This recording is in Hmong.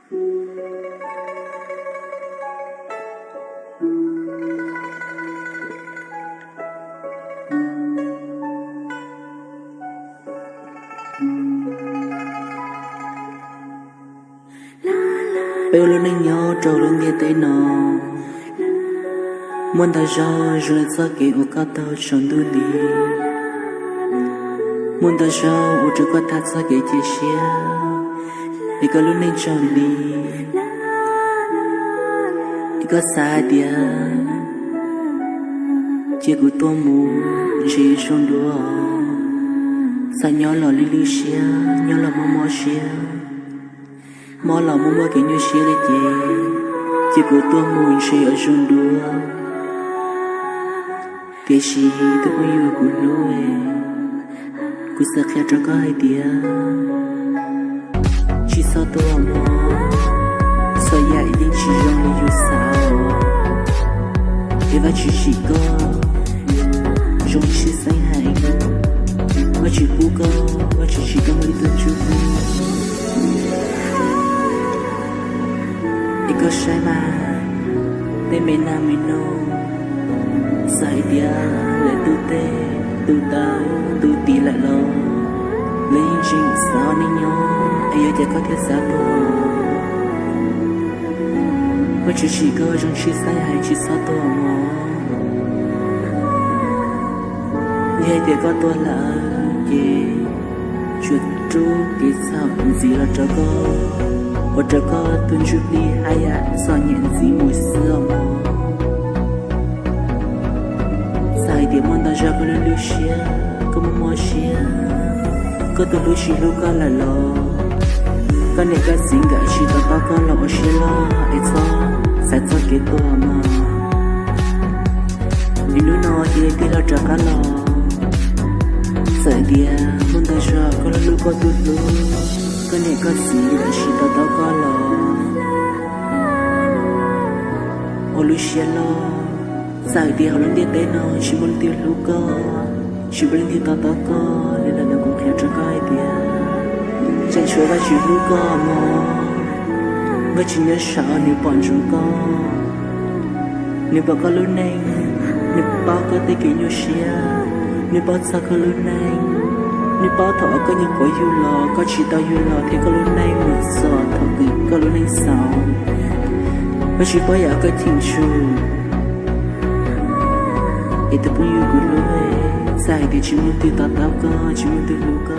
Peb ua lub neej nyob rau lub ntiaj teb no, muaj ntau zaug zoo li txoj kev uas koj taug saum ntuj nti, muaj ntau zaug ua rau koj tag txoj kev cia siab, es koj lub neej tsaus nti, es koj xav hais tias cia kuv tuaj mus ntshe zoo dua, xav nyob los lwj lwj siab, nyob los mob mob siab, mob los muaj muaj kev nyuaj siab li ces, cia kuv tuaj mus ntshe yuav zoo dua. Tiam sis tus phooj ywg kuv hlub, kuv xav qhia rau koj hais tias tsis txhob tuag mog, txhua yam yeej tsis zoo li yus xav os. Es Vajtswv tsim koj zoo tshwj xeeb heev, Vajtswv pub koj, Vajtswv tsim koj muaj ib tug ntsuj plig. Es koj saib mas, tej me nas me noog txawm hais tias lawv tu teg tu taw tu tis lawm los lawv yeej tseem xav ua neej nyob, es yuav cas koj thiaj xav tuag? Vajtswv tsim koj zoo tshwj xeeb heev, tsis txhob tuag mog. Yog hais tias koj tuag lawm ces tsuas rub kev txhaum ntxiv los rau koj, ua rau koj tus ntsuj plig haj yam txom nyem ntxiv mus xwb os mog. Txawm hais tias muaj ntau zaug koj lub lub siab, koj mob mob siab, koj tus hlub tsis hlub koj lawm los koj niam koj txiv nkawd tsis to taub koj los ua siab loj es txhob xav txoj kev tuag mog. Vim hnub no ces tij laug rov qab los, txawm tias muaj ntau zaug koj hlub hlub koj tus hlub, koj niam koj txiv nkawd tsis to taub koj los ua lub siab loj. Txawm tias hauv lub ntiaj teb no tsis muaj leej twg hlub koj, tsis muaj leej twg to taub koj li lawm los kuv qhia rau koj hais tias tseem tshuav Vajtswv hlub koj mog. Vajtswv nyob saum, nws pom ntsoov koj, nws pom koj lub neej, nws paub koj tej kev nyuaj siab, nws paub txog koj lub neej, nws paub thaum uas koj nyuam qhuav yug los, koj tsis tau yug los thiab koj lub neej mus txog thaum kws koj lub neej xaus. Vajtswv paub yam koj cheem tsum. Es tus phooj ywg kuv hlub, txawm hais tias tsis muaj leej twg to taub koj, tsis muaj leej twg hlub koj,